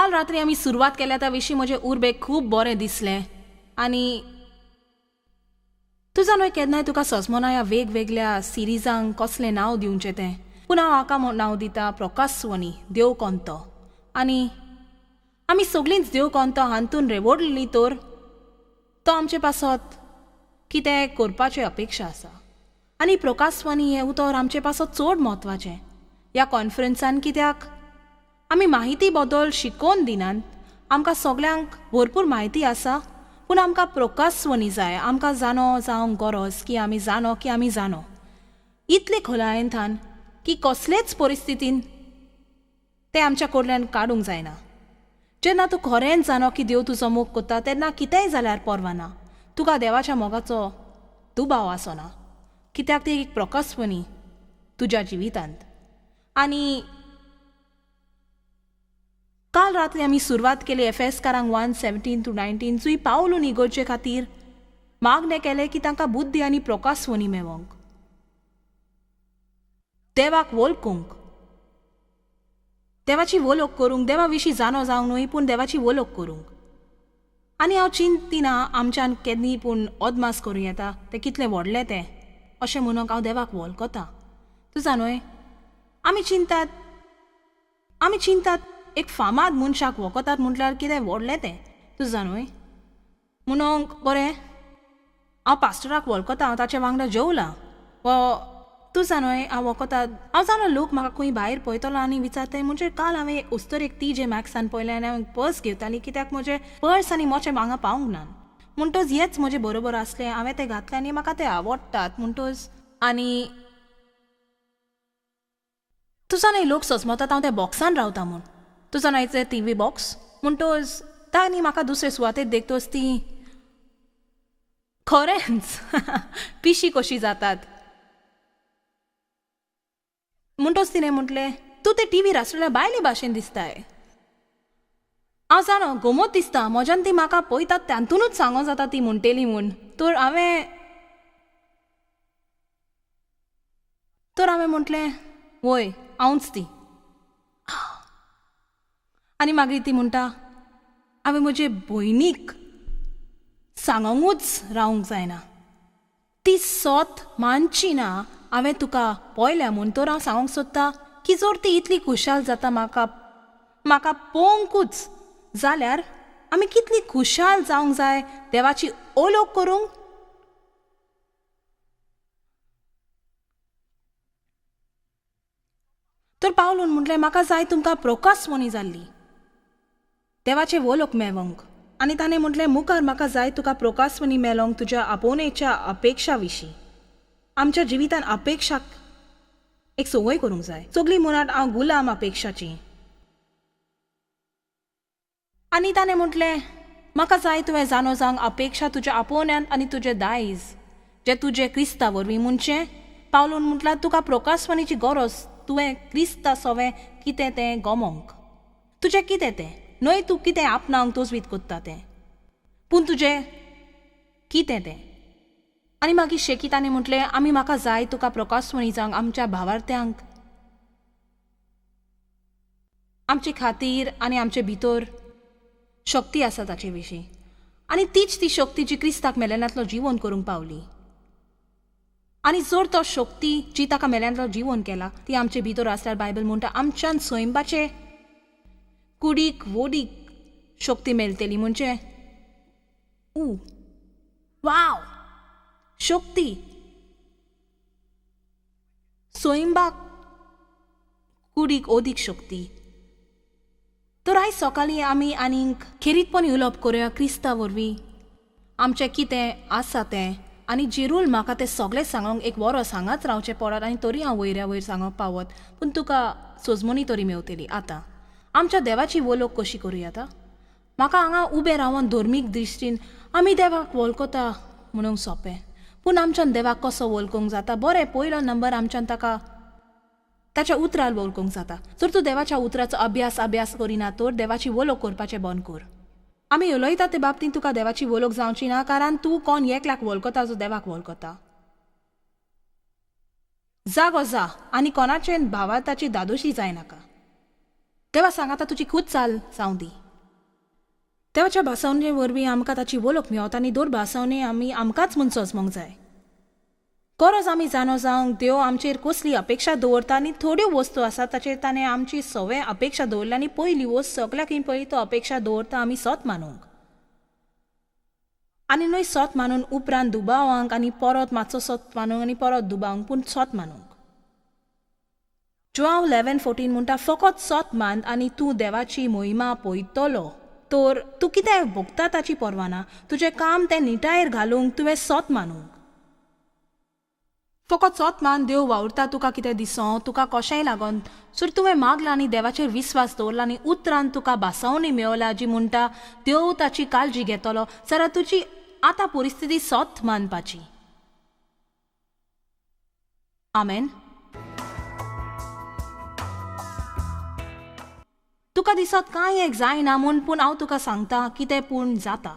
काल रात्री आमी सुरवात केल्या त्या विशीं म्हजें उर्बेक खूब बरें दिसलें. आनी तुजा न्हय केन्नाय तुका सजमना ह्या वेगवेगळ्या सिरिजांक कसलें नांव दिवचें तें, पूण हांव हाका नांव दिता प्रकाशस्वनी देव कोणतो. आनी आमी सगळींच देव कोणतो हातून रेवडली तर तो आमचे पासत कितें करपाची अपेक्षा आसा. आनी प्रकाशस्वनी हें उतर आमचे पासत चड म्हत्वाचें ह्या कॉन्फरन्सान, कित्याक आमी माहिती बदल शिकोवन दिनात. आमकां सगल्यांक भरपूर म्हायती आसा, पूण आमकां प्रकाशस्वनी जाय. आमकां जाणो जावंक गरज की आमी जाणो की आमी जाणो इतले खोलायेन थान की कसलेच परिस्थितीन तें आमच्या कडल्यान काडूंक जायना. जेन्ना तूं खरेंच जाणो की देव तुजो मोग करता तेन्ना कितेंय जाल्यार परवाना, तुका देवाच्या मोगाचो दुबाव आसना, कित्याक ती एक प्रकाशस्वनी तुज्या जिवितांत. आनी काल रात्री आमी सुरवात केली एफएसकारांक 1:17-19, जुंय पावलून इगर्जे खातीर मागणें केलें की तांकां बुद्धी आनी प्रकाशस्वनी मेळोंक, देवाक वळखूंक, देवाची वळख करूंक, देवा विशीं जाणो जावंक न्हय पूण देवाची वळख करूंक. आनी हांव चिंतिना आमच्यान केन्नी पूण अदमास करूं येता तें कितलें व्हडलें तें, अशें म्हणूंक हांव देवाक वळखता. तुजा न्हय आमी चिंतात एक फामाद मनशाक वळखतात म्हटल्यार कितें व्हडलें तें, तुजा न्हय. म्हणूंक बरें हांव पास्टराक वळखता, हांव ताचे वांगडा जेवलां, वा तुजा न्हय हांव वळखता. हांव जाणा लोक म्हाका खंय भायर पळयतलो आनी विचारताय. म्हणजे काल हांवें उस्तरेक टी जे मॅक्सान पळयलें आनी हांवें पर्स घेवताली, कित्याक म्हजें पर्स आनी मोचे हांगा पावूंक ना. म्हणटच हेच म्हजे बरोबर आसलें, हांवें तें घातलें आनी म्हाका तें आवडटात. म्हणटच आनी तुजा न्हय लोक सजमतात हांव त्या बॉक्सान रावता म्हूण, तुजा न्हय तें टी व्ही बॉक्स. म्हणटच तांणी म्हाका दुसरे सुवातेर देखतच ती खरेंच पिशी कशी जातात. म्हणटच तिणें म्हटलें, तूं ते टी व्हीर आसलेल्या बायले भाशेन दिसताय. हांव जाणो गोमोत दिसता, म्हज्यान ती म्हाका पळयतात तातूंतच सांगो जाता ती म्हणटेली म्हूण. तर हांवें म्हटलें वय हांवच ती. आनी मागीर ती म्हणटा, हांवें म्हजे भयणीक सांगूच रावंक जायना, ती सोत मानची ना हांवें तुका पळयल्या म्हूण. तर हांव सांगूंक सोदता की जर ती इतली खुशाल जाता म्हाका म्हाका पळोवंकूच जाल्यार आमी कितली खुशाल जावंक जाय देवाची ओलोक करूंक. तर पावलून म्हटलें, म्हाका जाय तुमकां प्रकाशस्वनी जाल्ली, देवाचें वोलोक मेळोंक. आनी ताणें म्हटलें, मुखार म्हाका जाय तुका प्रकाशस्वनी मेळोंक तुज्या आपोवणेच्या अपेक्षा विशीं. आमच्या जिवितान अपेक्षाक एक संवय करूंक जाय. सगळीं म्हणात हांव गुलाम अपेक्षाची. आनी ताणें म्हटलें, म्हाका जाय तुवें जाणो जावंक अपेक्षा तुज्या आपोवण्यान आनी तुजें दायज जें तुजें क्रिस्ता वरवीं. म्हणचें पावलून म्हटल्यार तुका प्रकाशस्वनीची गरज, तुवें क्रिस्ता सोवें कितें तें गमोंक, तुजें कितें तें न्हय तूं कितें आपणांक तजवीत करता तें, पूण तुजें कितें तें. आनी मागीर शेकी ताणें म्हटलें, आमी म्हाका जाय तुका प्रकाशस्वनी जावंक आमच्या भावार्थ्यांक, आमचे खातीर आनी आमचे भितर शक्ती आसा ताचे विशीं. आनी तीच ती शक्ती जी क्रिस्ताक मेल्यांतलो जिवन करूंक पावली. आनी जर तो शक्ती जी ताका मेल्यांतलो जिवन केला ती आमचे भितर आसल्यार बायबल म्हणटा आमच्यान सैंबाचे कुडीक वोडीक शक्ती मेळटली. म्हणजे वाव शक्ती सैंबाक कुडीक ओदीक शक्ती. तर आयज सकाळीं आमी आनीक खेरीतपणी उलोवप करुया क्रिस्ता वरवीं आमचें कितें आसा तें. आनी जेरूल म्हाका तें सगळें सांगूंक एक वरस हांगाच रावचें पडत आनी तरी हांव वयल्या वयर सांगूंक पावत, पूण तुका सजमणी तरी मेवतली. आतां आमच्या देवाची वळख कशी करूया? आतां म्हाका हांगा उबें रावन धर्मीक दृश्टीन आमी देवाक वळखता म्हणूंक सोंपें, पूण आमच्यान देवाक कसो वळखूंक जाता? बरें, पयलो नंबर आमच्यान ताका ताच्या उतरार वळखूंक जाता. जर तूं देवाच्या उतराचो अभ्यास करिना तर देवाची वळख करपाचें बंद कर. आमी उलयता ते बाबतींत तुका देवाची वळख जावची ना, कारण तूं कोण एकल्याक वळखता जो देवाक वळखता. जागो जा आनी कोणाचे भावार्थाची दादोशी जायनाका. देवा सांगाता तुजी खूद चाल जावं दी. देवाच्या भासावणे वरवीं आमकां ताची वळख मेळता आनी दर भासावणे आमी आमकांच म्हूण सजमोंक जाय. गरज आमी जाणो जावंक देव आमचेर कसली अपेक्षा दवरता आनी थोड्यो वस्तू आसात ताचेर ताणें आमची सगळें अपेक्षा दवरल्या आनी पयली वस्त सगळ्याकूय पयली तो अपेक्षा दवरता आमी सत मानूंक आनी न्हय सत मानून उपरांत दुबावांक आनी परत मातसो सत मानूंक आनी परत दुबावंक, पूण सत मानूंक. जुआंव 11:14 म्हणटा फकत सत मान आनी तूं देवाची मोहिमा पळयतलो. तर तूं कितें भोगता ताची पर्वा ना, तुजें काम तें निटायेर घालूंक तुवें सत मानूंक. फकत सत मान, देव वावुरता तुका कितें दिसों, तुका कशेंय लागोन. सर तुवें मागलां आनी देवाचेर विस्वास दवरला आनी उतरान तुका भासावणी मेवला जी म्हणटा देव ताची काळजी घेतलो, जाल्यार तुजी आतां परिस्थिती सत मानपाची. आमेन. तुका दिसत कांय एक जायना म्हूण, पूण हांव तुका सांगता कितें पूण जाता.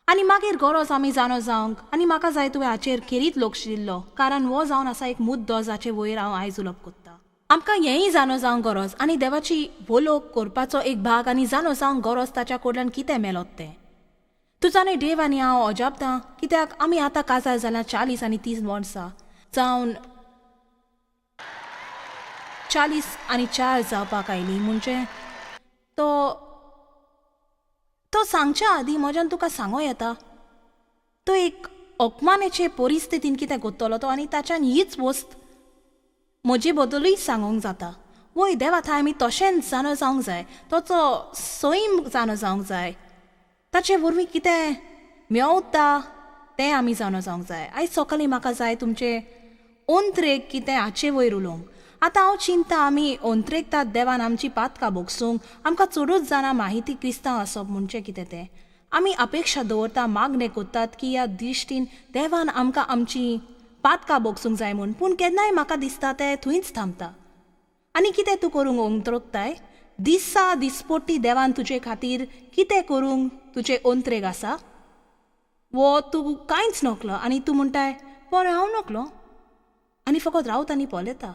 आनी मागीर गरज आमी जाणो जावंक आनी म्हाका जाय तुवें हाचेर खेरीत लक्ष दिल्लो, कारण हो जावन आसा एक मुद्दो जाचे वयर हांव आयज उलोवप कोत्ता. आमकां हेंय जाणो जावंक गरज आनी देवाची वळख करपाचो एक भाग आनी जाणो जावंक गरज ताच्या कडल्यान कितें मेळत तें. तूं जाणा देव आनी हांव अजापतां कित्याक आमी आतां काजार जाल्या 40 आनी 30 वर्सां जावन 40 आनी 4 जावपाक आयली. म्हणजे तो तो सांगच्या आदीं म्हज्यान तुका सांगो येता तो एक अपमानाचे परिस्थितीन कितें कोत्तलो तो आनी ताच्यान हीच वस्त म्हजे बद्दलूय सांगूंक जाता. वय देवा थंय आमी तशेंच जाणो जावंक जाय, ताचो सैम जाणो जावंक जाय, ताचे वरवीं कितें मेवता तें आमी जाणो जावंक जाय. आयज सकाळीं म्हाका जाय तुमचे ओंत्रेक कितें हाचे वयर उलोवंक. आतां हांव चिंता आमी ओंत्रेकतात देवान आमची पातकां भोगसूंक आमकां चडूच जाणां माहिती क्रिस्तांव आसप म्हणजे कितें तें. आमी अपेक्षा दवरता, मागणें करतात की ह्या दिश्टीन देवान आमकां आमची पातकां भोगसूंक जाय म्हूण, पूण केन्नाय म्हाका दिसता तें थंयच थांबता. आनी कितें तूं करूंक ओंत्रकताय दिसा दिसपट्टी देवान तुजे खातीर कितें करूंक तुजे ओंत्रेक आसा वो तूं कांयच नकलो आनी तूं म्हणटाय बरें हांव नकलो आनी फकत रावता आनी पळयता.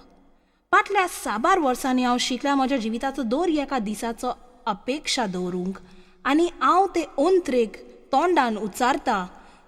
फाटल्या साबार वर्सांनी हांव शिकल्या म्हज्या जिविताचो दर एका दिसाचो अपेक्षा दवरूंक आनी हांव ते ओंत्रेक तोंडान उच्चारता.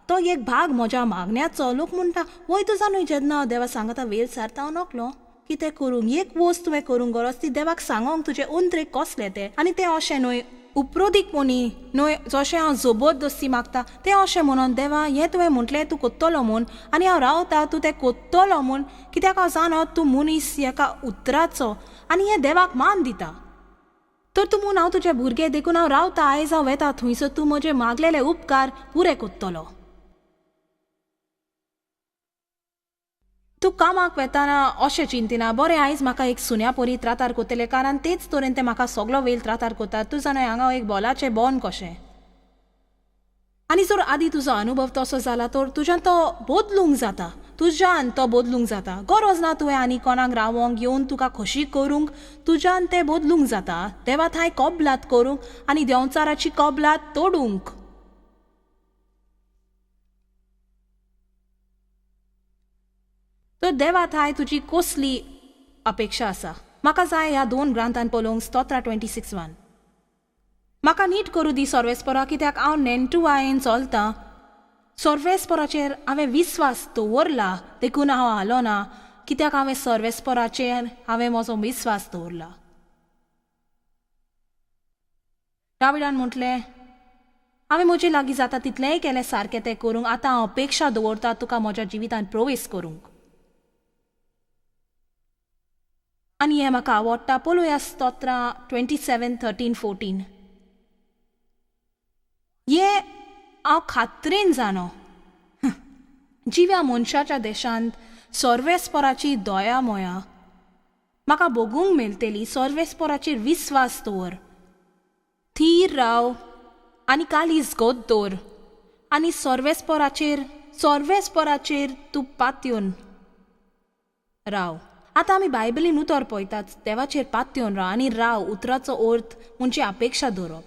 तो एक भाग म्हज्या मागण्याचो. लोक म्हणटा वय तुजा न्हय जेन्ना देवा सांगता वेळ सारता हांव नकलो कितें करूंक. एक वस्त तुवें करूंक गरज ती देवाक सांगोंक तुजें ओंत्रेक कसलें तें. आनी तें अशें न्हय उपरोधीकपणी न्हय जशें हांव जबरदस्ती मागता तें अशें म्हणून देवा हें तुवें म्हटलें तूं कोत्तलो म्हूण आनी हांव रावता तूं तें कोत्तलो म्हूण, कित्याक हांव जाणो तूं मनीस एका उतराचो आनी हें देवाक मान दिता. तर तूं म्हूण हांव तुजें भुरगें देखून हांव रावता. आयज हांव वेता थंयसर तूं म्हजे मागलेले उपकार पुरे कोत्तलो. तूं कामाक वेताना अशें चिंतिना बरें आयज म्हाका एक सुन्या परी त्रातार कोत्तलें, कारण तेच तरेन ते म्हाका सगलो वेळ त्रातार कोतात. तूं जाणा हांगा एक बॉलाचें बोन कशें. आनी जर आदीं तुजो अनुभव तसो जाला तर तुज्यान तो बदलूंक जाता, तुज्यान तो बदलूंक जाता. गरज ना तुवें आनी कोणाक रावोंक येवन तुका खोशी करूंक, तुज्यान तें बदलूंक जाता. देवा थंय कबलात करूंक आनी देंवचाराची कबलात तोडूंक. तर देवा थंय तुजी कसली अपेक्षा आसा? म्हाका जाय ह्या दोन ग्रांथान पळोवंक स्तोत्रा 26:1. म्हाका नीट करूं दी सर्वेस्परा, कित्याक हांव नेणटुवायेन चलतां. सर्वेस्पराचेर हांवें विस्वास दवरला देखून हांव हालो ना, कित्याक हांवें सर्वेस्पराचेर हांवें म्हजो विस्वास दवरला. दाविडान म्हटलें हांवें म्हजे लागीं जाता तितलेंय केलें सारकें तें करूंक, आतां हांव अपेक्षा दवरता तुका म्हज्या जिवितांत प्रवेश करूंक. आनी हें म्हाका आवडटा. पळोवया स्तोत्रां 27:13-14. हें हांव खात्रेन जाणो जिव्या मनशाच्या देशांत सर्वेस्पराची दया मोया म्हाका भोगूंक मेळटली. सर्वेस्पराचेर विस्वास दवर, थीर राव आनी कालीज गोत दवर आनी सर्वेस्पराचेर तूं पातयेवन राव. आतां आमी बायबलीन उतर पळयतात देवाचेर पातयेवन राव आनी राव उतराचो अर्थ म्हणजे अपेक्षा दवरप.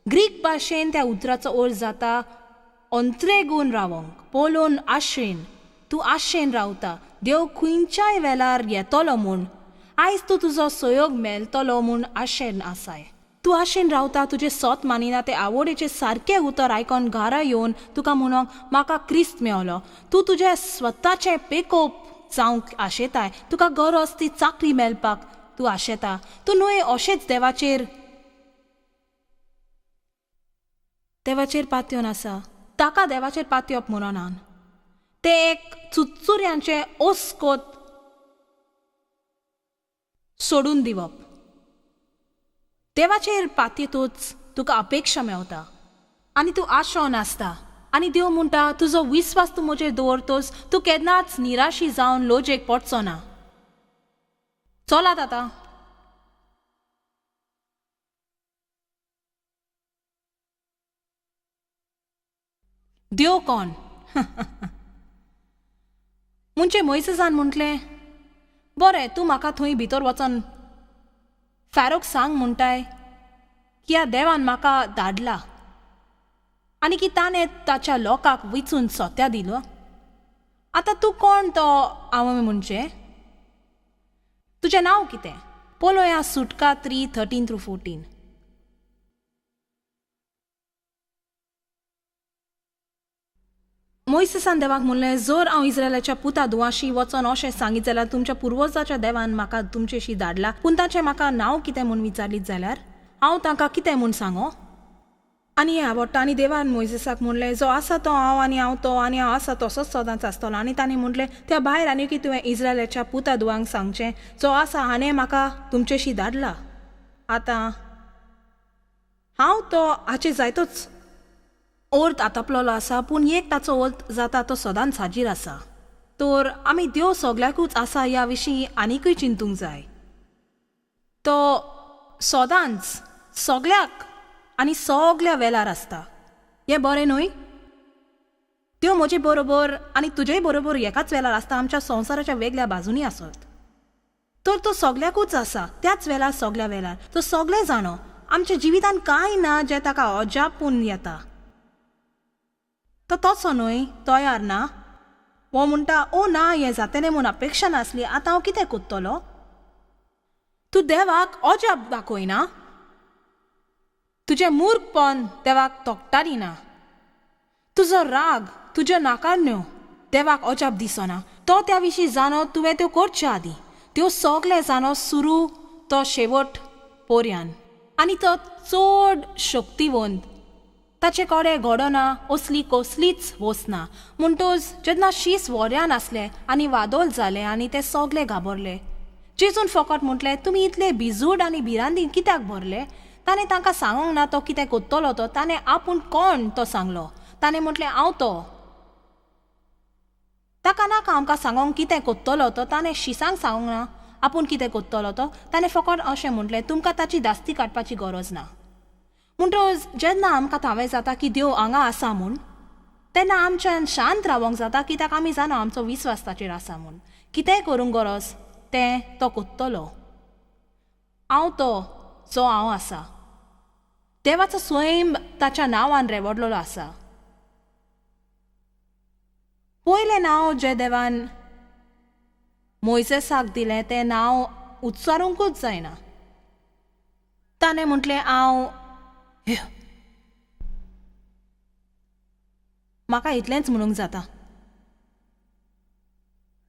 ग्रीक भाशेन त्या उतराचो अर्थ जाता अंत्रेगून रावोंक, पळोवन आशेन. तूं आशेन रावता देव खंयच्याय वेळार येतलो म्हूण आयज तूं तुजो सहयोग मेळटलो म्हूण आशेन आसाय. तूं आशेन रावता, तुजें सोत मानिना ते आवडीचें सारकें उतर आयकोन घरा येवन तुका म्हणोंक म्हाका क्रिस्त मेवलो. तूं तुजें स्वताचें पेकोप जावंक आशेताय, तुका गरज ती चाकरी मेळपाक तूं आशेता. तूं न्हय अशेंच देवाचेर देवाचेर पातयेवन आसा. ताका देवाचेर पातयेवप म्हणोन तें एक चुरचुऱ्यांचें ओस्कोत सोडून दिवप. देवाचेर पातयेतूच तुका अपेक्षा मेवता आनी तूं आशोन आसता. आनी देव म्हणटा तुजो विस्वास तूं म्हजेर दवरतोच तूं केन्नाच निराशी जावन लोजेक पडचो ना. चलात आतां. देव कोण? म्हणजे मोयसेसान म्हटलें, बरें तूं म्हाका थंय भितर वचोन फॅरोक सांग म्हणटाय की ह्या देवान म्हाका धाडला आनी की ताणें ताच्या लोकांक विचून सोत्या दिलो. आतां तूं कोण तो हांव म्हणचें? तुजें नांव कितें? पळोवया सुटका 3:13-14. मोयसेसान देवाक म्हणलें, जर हांव इस्रायलाच्या पुता दुवाशी वचोन अशें सांगीत जाल्यार तुमच्या पुर्वजाच्या देवान म्हाका तुमचेशी धाडला, पूण ताचें म्हाका नांव कितें म्हूण विचारलीत जाल्यार हांव तांकां कितें म्हूण सांगो? आनी हें आवडटा. आनी देवान मोयसेसाक म्हणलें, जो आसा तो हांव आनी हांव तो आनी हांव आसा तसोच सदांच आसतलो. आनी ताणें म्हणलें, त्या भायर आनी की तुवें इस्रायलाच्या पुता दुवांक सांगचें, जो आसा हाणें म्हाका तुमचेशी धाडला. आतां हांव तो हाचे जायतोच अर्थ आतापलेलो आसा, पूण एक ताचो अर्थ जाता तो सदांच हाजीर आसा. तर आमी देव सगळ्याकूच आसा ह्या विशीं आनीकूय चिंतूंक जाय. तो सदांच सगळ्याक आनी सगळ्या वेळार आसता. हें बरें न्हय? त्यो म्हजे बरोबर आनी तुजेय बरोबर एकाच वेळार आसता, आमच्या संवसाराच्या वेगळ्या बाजूंनी आसत. तर तो सगळ्याकूच आसा, त्याच वेळार सगळ्या वेळार. तो सगळें जाणो. आमच्या जिवितान कांय ना जें ताका अजापून येता. तो तसो न्हय, तयार ना. हो म्हणटा, ओ ना, हें जातलें म्हूण अपेक्षा नासली, आतां हांव कितें कोत्तलो? तूं देवाक अजाप दाखयना. तुजें मूर्खपण देवाक तोखताली ना. तुजो राग, तुज्यो नाकारण्यो देवाक अजाप दिसना. तो त्या विशीं जाणो तुवें त्यो करच्यो आदीं. त्यो सगळें जाणो सुरू तो शेवट पोरयान. आनी तो चड शक्तिवंत, ताचे कडेन घडना असली कसलीच वचना. म्हणटच जेन्ना शीस वऱ्यान आसलें आनी वादोल जालें आनी ते सगळे घाबरले, जेजून फकत म्हटलें, तुमी इतले भिजूड आनी भिरांतीन कित्याक भरले? ताणें तांकां सांगूंक ना तो कितें कोत्तलो तो. ताणें आपूण कोण तो सांगलो. ताणें म्हटलें, हांव तो. ताका नाका आमकां सांगोंक कितें कोत्तलो तो. ताणें शिसांक सांगूंक ना आपूण कितें कोत्तलो तो. ताणें फकत अशें म्हटलें, तुमकां ताची दास्ती काडपाची गरज ना. म्हणटच जेन्ना आमकां थावें जाता की देव हांगा आसा म्हूण, तेन्ना आमच्यान शांत रावंक जाता, कित्याक आमी जाणा आमचो विस्वास ताचेर आसा म्हूण. कितेंय करूंक गरज तें तो कोत्तलो. हांव तो जो हांव आसा. देवाचो स्वयं ताच्या नांवान रेवडलेलो आसा. पयलें नांव जें देवान मोयसेसाक दिलें तें नांव उच्चारूंकूच जायना. ताणें म्हटलें, हांव. म्हाका इतलेंच म्हणूंक जाता.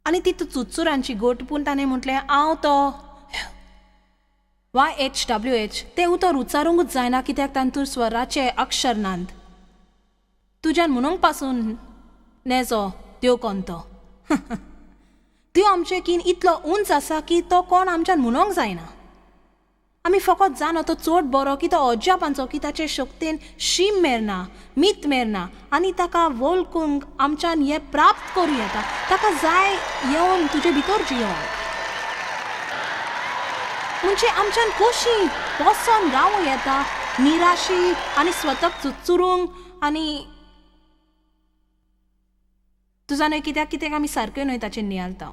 आनी ती चुरचुरांची गोट, पूण ताणें म्हटलें, हांव तो YHWH. तें उतर उच्चारूंकूच जायना, कित्याक तातूंत स्वराचे अक्षर नात. तुज्यान म्हणूंक पासून नेजो देव कोण तो. देव आमचे कीन इतलो उंच आसा की तो कोण आमच्यान म्हणूंक जायना. आमी फकत जाणो तो चड बरो, की तो अजापांचो, की ताचे शक्तेन शीम मेरना, मीत मेरना आनी ताका वळखूंक आमच्यान हें प्राप्त करूं येता. ताका जाय येवन तुजे भितर जियोंक. म्हणजे आमच्यान कशी बसोन रावूं येता निराशी आनी स्वताक चुरचुरूंक. आनी तुजा न्हय, कित्याक कित्याक आमी सारक्यो न्हय ताचेर नियाळटा.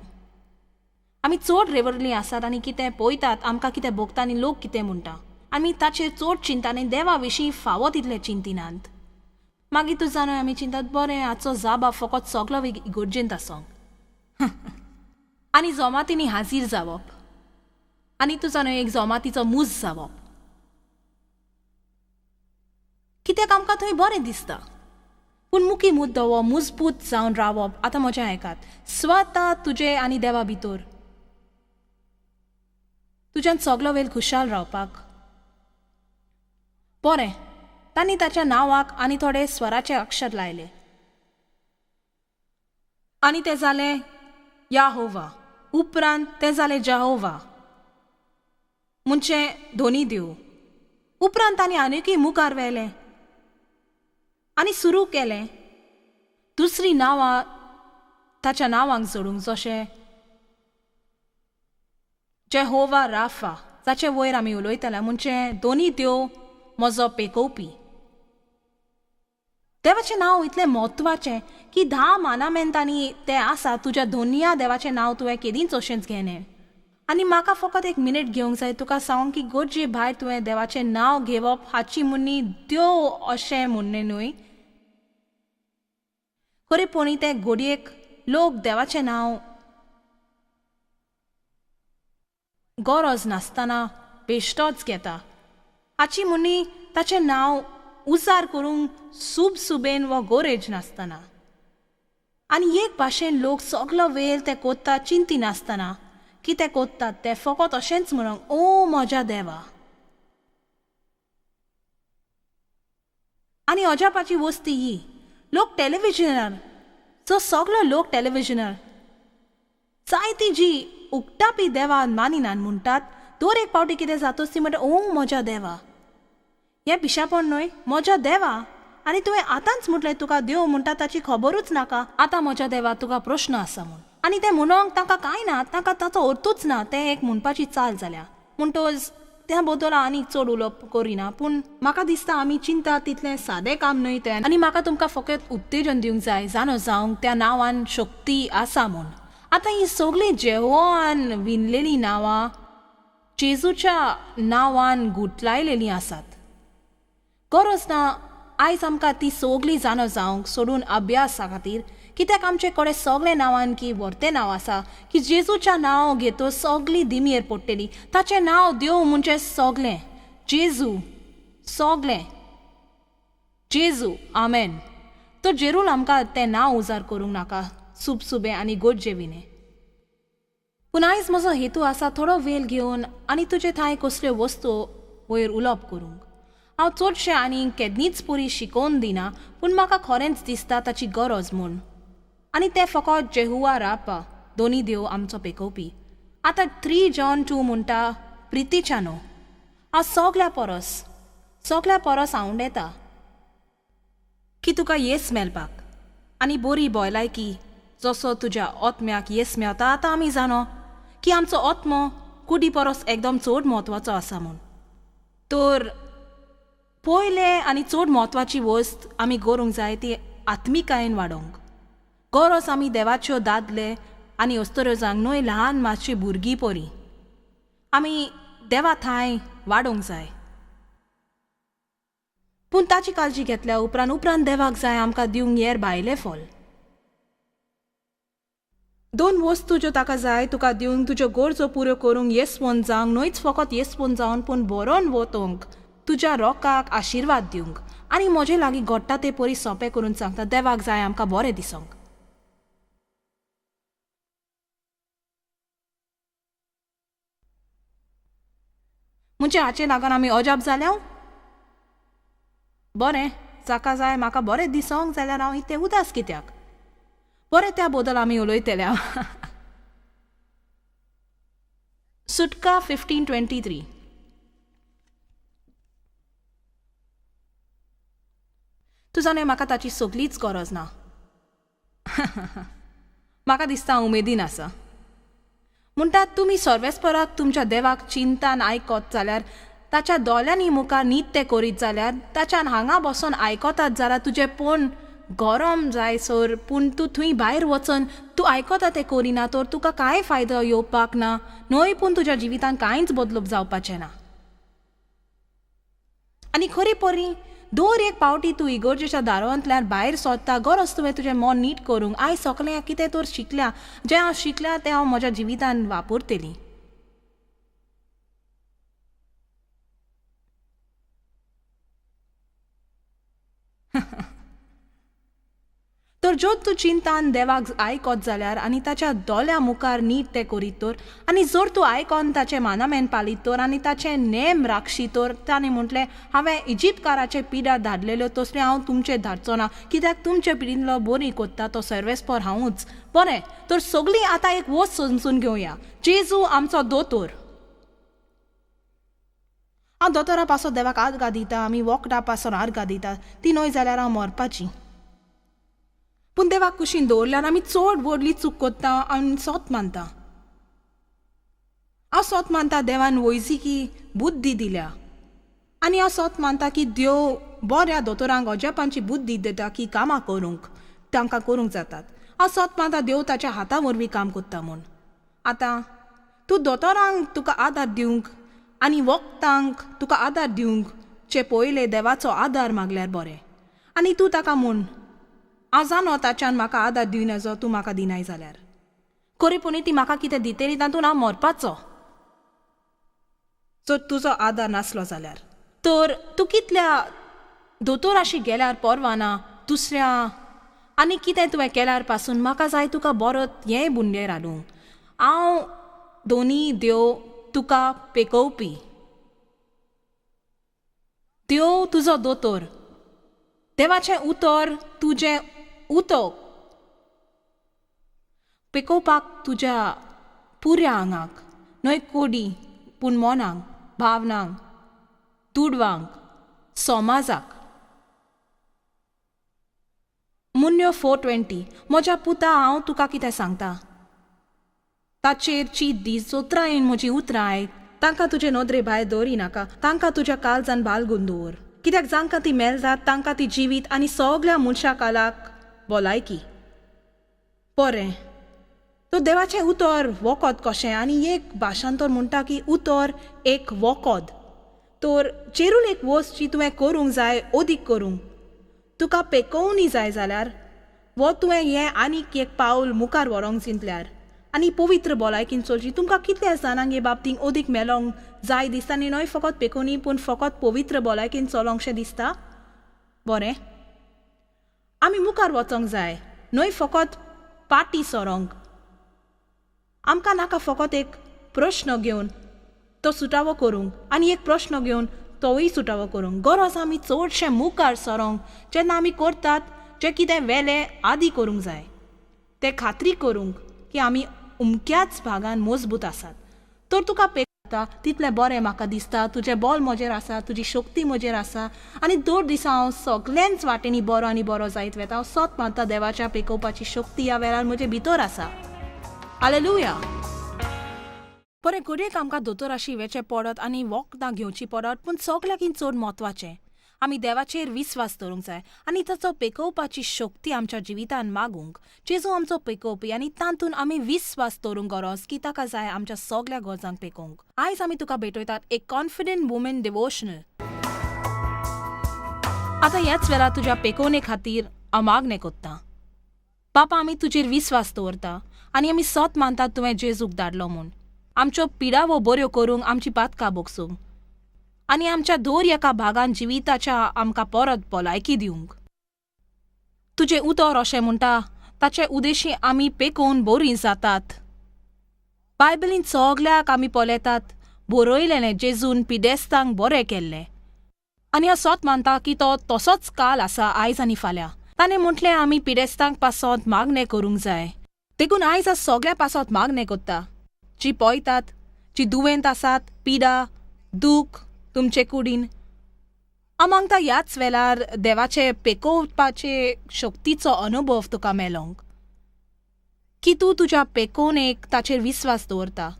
आमी चड रेवरली आसात आनी कितें पळयतात, आमकां कितें भोगता आनी लोक कितें म्हणटा, आमी ताचेर चड चिंता आनी देवा विशीं फावो तितले चिंतिनात. मागीर तूं जाणो आमी चिंतात, बरें हाचो जाबा फकत सगलो इगर्जेंत आसोंक आनी जमातींनी हाजीर जावप. आनी तुजो न्हय एक जमातीचो मूज जावप. कित्याक आमकां थंय बरें दिसता, पूण मुखी मुद्दो हो मजबूत जावन रावप. आतां म्हजें आयकात, स्वता तुजे आनी देवा भितर तुज्यान सगलो वेळ खुशाल रावपाक बरें. तांणी ताच्या नांवाक आनी थोडे स्वराचे अक्षर लायले आनी तें जालें याहोवा. उपरांत तें जालें जहोवा म्हणजे दोनी देव. उपरांत तांणी आनीकय मुखार व्हेलें आनी सुरू केलें दुसरी नांवां ताच्या नांवांक जोडूंक, जशें जेहोवा राफा जाचे वयर आमी उलयतले, म्हणजे दोनी देव म्हजो पेकोवपी. देवाचें नांव इतलें म्हत्वाचें की 10 मानामेंतांनी तें आसा. तुज्या दोनया देवाचें नांव तुवें केदींच अशेंच घेणें. आनी म्हाका फकत एक मिनीट घेवंक जाय तुका सांगूंक की गरजे भायर तुवें देवाचें नांव घेवप हाची म्हणणी देव अशें म्हणणें न्हय. खरेपणी तें घडयेक लोक देवाचें नांव गरज नासतना बेश्टोच घेता. हाची म्हणणी ताचें नांव उजार करूंक सुबसुबेन वा गरज नासतना. आनी एक भाशेन लोक सगलो वेळ ते कोत्ता चिंती नासतना कितें कोत्तात ते फकत अशेंच म्हणूंक ओ म्हज्या देवा. आनी अजापाची वस्ती ही, लोक टॅलिविजनार, जो सगलो लोक टॅलिविजनार जायती जी उक्तापी देवा मानिनान म्हणटात, दर एक पावटी कितें जातोच ती म्हणटा ओ म्हज्या देवा. हें पिशापण न्हय, म्हज्या देवा. आनी तुवें आतांच म्हटलें तुका देव म्हणटा ताची खबरूच नाका, आतां म्हज्या देवा तुका प्रश्न आसा म्हूण. आनी तें म्हणोंक तांकां कांय ना, तांकां ताचो अर्थूच ना, तें एक म्हणपाची चाल जाल्या. म्हणटच त्या बद्दल आनीक चड उलोवप करिना, पूण म्हाका दिसता आमी चिंता तितलें सादें काम न्हय तें. आनी म्हाका तुमकां फकत उत्तेजन दिवंक जाय जाणो जावंक त्या नांवान शक्ती आसा म्हूण. आतां ही सगळीं जेहोवान विणलेलीं नांवां जेजूच्या नांवान गुटलायलेलीं आसात. गरज ना आयज आमकां ती सगळीं जाणो जावंक सोडून अभ्यासा खातीर, कित्याक आमचे कडेन सगळें नांवान की व्हरतें नांव आसा की जेजूच्या नांव घेतो सगळीं दिमयेर पडटली. ताचें नांव देव म्हणजे सगळें, जेजू सगळें, जेजू आमेन. तर जेरूल आमकां तें नांव उजार करूंक नाका सुबसुबें आनी गरजे विणे. पूण आयज म्हजो हेतू आसा थोडो वेळ घेवन आनी तुजे थंय कसल्यो वस्तू वयर उलोवप करूंक. हांव चडशें आनी केदनीच पुरी शिकोवन दिना, पूण म्हाका खरेंच दिसता ताची गरज म्हूण. आनी तें फकत जेहुआ रापा दोनी देव आमचो पेकोवपी. आतां 3 John 2 म्हणटा, प्रितीच्यानो हांव सगल्या परस आवडेता की तुका येस मेळपाक आनी बरी भलायकी जसो तुज्या आत्म्याक येस मेळटा. आतां आमी जाणो की आमचो आत्मो कुडी परस एकदम चड म्हत्वाचो आसा म्हूण. तर पयलें आनी चड म्हत्वाची वस्त आमी करूंक जाय ती आत्मिकायेन वाडोवंक. गरज आमी देवाच्यो दादले आनी अस्तुऱ्यो जावंक न्हय, ल्हान मातशी भुरगीं परी आमी देवा थांय वाडोवंक जाय. पूण ताची काळजी घेतल्या उपरांत उपरांत देवाक जाय आमकां दिवंक येर भायलें फल. 2 वस्तू ज्यो ताका जाय तुका दिवंक, तुज्यो गरजो पुऱ्यो करूंक, येसवण जावंक न्हयच फकत येसवण जावन पूण बरोवन वतोंक, तुज्या रोकाक आशिर्वाद दिवंक. आनी म्हजे लागीं घडटा ते परी सोंपें करून सांगता, देवाक जाय आमकां बरें दिसोंक. म्हणजे हाचे लागून आमी अजाप जाल्या. बरें, जाका जाय म्हाका बरें दिसोंक जाल्यार हांव इतलें उदास कित्याक? बरें, त्या बद्दल आमी उलयतल्या. सुटका 15:23. तूं जाणा म्हाका ताची सगळीच गरज ना. म्हाका दिसता उमेदीन आसा. म्हणटात तुमी सर्वेस्पराक तुमच्या देवाक चिंतान आयकत जाल्यार, ताच्या दोळ्यांनी मुखार न्हीद तें करीत जाल्यार, ताच्यान हांगा बसून आयकतात जाल्यार तुजें पोन गरम जाय सर, पूण तूं थंय भायर वचून तूं आयकता तें करिना तर तुका कांय फायदो येवपाक ना न्हय, पूण तुज्या जिवितान कांयच बदलप जावपाचें ना. आनी खरी परी दर एक पावटी तूं इगर्जेच्या दारांतल्यान भायर सोदता, गरज तुवें तुजें मन नीट करूंक. आयज सगळें कितें तर शिकल्या, जें हांव शिकल्या तें हांव म्हज्या जिवितान वापरतली. तर ज्यो तूं चिंतान देवाक आयकत जाल्यार आनी ताच्या दोल्या मुखार नीट तें करीत तर आनी जर तूं आयकोन ताचें मानामेन पालीत तर आनी ताचें नेम राखशी तर, ताणें म्हटलें हांवें इजिप्तकाराचे पिडा धाडलेल्यो तसल्यो हांव तुमचेर धाडचो ना, कित्याक तुमचे पिडींतलो बरी कोत्ता तो सर्वेस्पर हांवूच. बरें, तर सगळीं आतां एक वस्त समजून घेवया, जेजू आमचो दोतोर. हांव दोतोरा पासत देवाक आर्गां दिता, आमी वखदां पासून आर्गां दिता, ती न्हय जाल्यार हांव मरपाची. पूण देवाक कुशीन दवरल्यार आमी चड व्हडली चूक कोत्ता आनी सोत मानता. हांव सोत मानता देवान वैजकी बुद्धी दिल्या आनी हांव सोत मानता की देव बऱ्या दोतोरांक अजापांची बुद्धी दिता की कामां करूंक तांकां करूंक जातात. हांव सोत मानता देव ताच्या हाता वरवीं काम कोत्ता म्हूण. आतां तूं दोतोरांक तुका आदार दिवंक आनी वखदांक तुका आदार दिवंक चे पयले देवाचो आदार मागल्यार बरें. आनी तूं ताका म्हूण, हांव जाणो ताच्यान म्हाका आदार दिवं नजो, तूं म्हाका दिनाय जाल्यार खरेपणी ती म्हाका कितें दितली तातूंत हांव मरपाचो जर तुजो आदार नासलो जाल्यार. तर तूं कितल्या दोतोराशी गेल्यार परवाना दुसऱ्या आनी कितें तुवें केल्यार पासून म्हाका जाय तुका बरो हें बुंडेर हाडूंक. हांव दोनी देव तुका पेकोवपी, देव तुजो दोतोर. देवाचें उतर तुजें उतक पेकोवपाक तुज्या पुऱ्या आंगाक न्हय कोडी पूण मनांक, भावनांक, दुडवांक, समाजाक. मुन्यो 4:20. म्हज्या पुता, हांव तुका कितें सांगता ताचेर चीत दी, जोत्रायेन म्हजी उतरां आयक, तांकां तुजे नदरे भायर दवरी नाका, तांकां तुज्या काळजान बालगून दवर, कित्याक जांकां ती मेळटात तांकां ती जिवीत आनी सगळ्या मनशा कालाक भलायकी. बरें, तर देवाचें उतर वखद कशें आनी एक भाशांतर म्हणटा की उतर एक वखद. तर चेरून एक वस्त जी तुवें करूंक जाय अदीक करूंक तुका पेकोवनी जाय जाल्यार वो तुवें हें आनीक एक पावल मुखार व्हरोंक चिंतल्यार आनी पवित्र भलायकीन चलची. तुमकां कितल्या जाणांक हे बाबतींत अदीक मेलोंक जाय दिसता आनी न्हय फकत पेकोवनी पूण फकत पवित्र भलायकीन चलोंकशें दिसता? बरें, आमी मुखार वचोंक जाय न्हय फकत पाटी सरोंक. आमकां नाका फकत एक प्रश्न घेवन तो सुटावो करूंक आनी एक प्रश्न घेवन तोवूय सुटावो करूंक. गरज आमी चडशें मुखार सरोंक जेन्ना आमी करतात जें कितें वेलें आदी करूंक जाय तें खात्री करूंक की आमी उमक्याच भागान मजबूत आसात. तर तुका पेकता तितलें बरें म्हाका दिसता, तुजें बल म्हजेर आसा, तुजी शक्ती म्हजेर आसा आनी दर दिसा हांव सगळ्यांच वाटेंनी बरो आनी बरो जायत वता. हांव सोत मानता देवाच्या पेकोवपाची शक्ती ह्या वेळार म्हजे भितर आसा. हालेलुया. बरें, घडयेक आमकां दोतोराशी वेचें पडत आनी वखदां घेवची पडत, पूण सगळ्याकीन चड म्हत्वाचें आमी देवाचेर विस्वास दवरूंक जाय आनी ताचो पेकोवपाची शक्ती आमच्या जिवितान मागूंक. जेजू आमचो पेकोवपी आनी तातूंत आमी विस्वास दवरूंक गरज की ताका जाय आमच्या सगळ्या गरजांक पेकोवंक. आयज आमी तुका भेटयतात एक कॉन्फिडंट वुमेन डिवोशनल. आतां ह्याच वेळार तुज्या पेकोवणे खातीर हांव मागणें कोत्तां. बापा, आमी तुजेर विस्वास दवरता आनी आमी सत मानतात तुवें जेजूक धाडलो म्हूण आमच्यो पिडावो बऱ्यो करूंक, आमची पातकां बोगसूंक आनी आमच्या दर एका भागान जिविताच्या आमकां परत भलायकी दिवंक. तुजें उतर अशें म्हणटा ताचे उदेशी आमी पेकोवन बरीं जातात. बायबलीन सगल्याक आमी पळयतात बरयलेलें जेजून पिडेस्तांक बरें केल्लें आनी हांव सत मानता की तो तसोच काल आसा आयज आनी फाल्यां. ताणें म्हटलें आमी पिडेस्तांक पासत मागणें करूंक जाय, देखून आयज हांव सगळ्या पासत मागणें कोत्ता जी पळयतात, जी दुयेंत आसात, पिडा दूख तुमचे कुडीन. हांव मागता ह्याच वेळार देवाचे पेकोवपाचे शक्तीचो अनुभव तुका मेलोंक की तूं तुज्या पेकोवणेक ताचेर विस्वास दवरता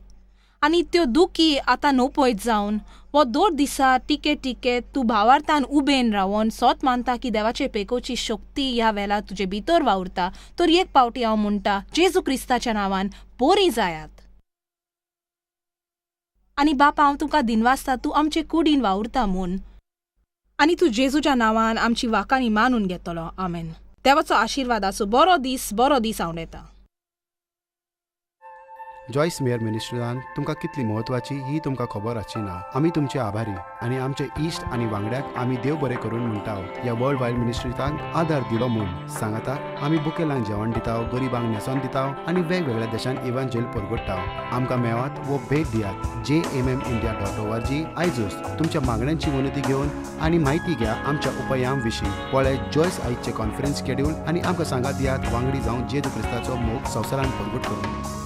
आनी त्यो दुखी आतां नपयत जावन वो दर दिसा टिके टिके तूं भावार्थान उबेन रावन सोत मानता की देवाचे पेकोवची शक्ती ह्या वेळार तुजे भितर वावुरता. तर एक पावटी हांव म्हणटा जेजू क्रिस्ताच्या नांवान बरी जायात. आनी बापा, हांव तुका दिनवासता तूं आमचे कुडीन वावुरता म्हूण आनी तूं जेजूच्या नांवान आमची वाकांनी मानून घेतलो. आमेन. देवाचो आशिर्वाद आसूं. बरो दीस, बरो दीस हांव येता. जॉयस मेयर मिनिस्ट्रीन तुमकां कितली म्हत्वाची ही तुमकां खबर आसची ना. आमी तुमचे आभारी आनी आमचे इश्ट आनी वांगड्याक आमी देव बरें करून म्हणटा ह्या वर्ल्ड वायड मिनिस्ट्रीतांक आदार दिलो म्हूण. सांगाता आमी बुकेलांक जेवण दिता, गरिबांक न्हेसोन दिता आनी वेगवेगळ्या देशांत इव्हांजेल परगट्टा. आमकां मेवात वो भेट दियात jmmindia.org. आयजूच तुमच्या मागण्यांची विनंती घेवन आनी म्हायती घ्या आमच्या उपायां विशीं. पळय जॉयस आयचे कॉन्फरन्स शेड्यूल आनी आमकां सांगात दियात वांगडी जावन जेजू क्रिस्ताचो मोग संवसारान परगट करून.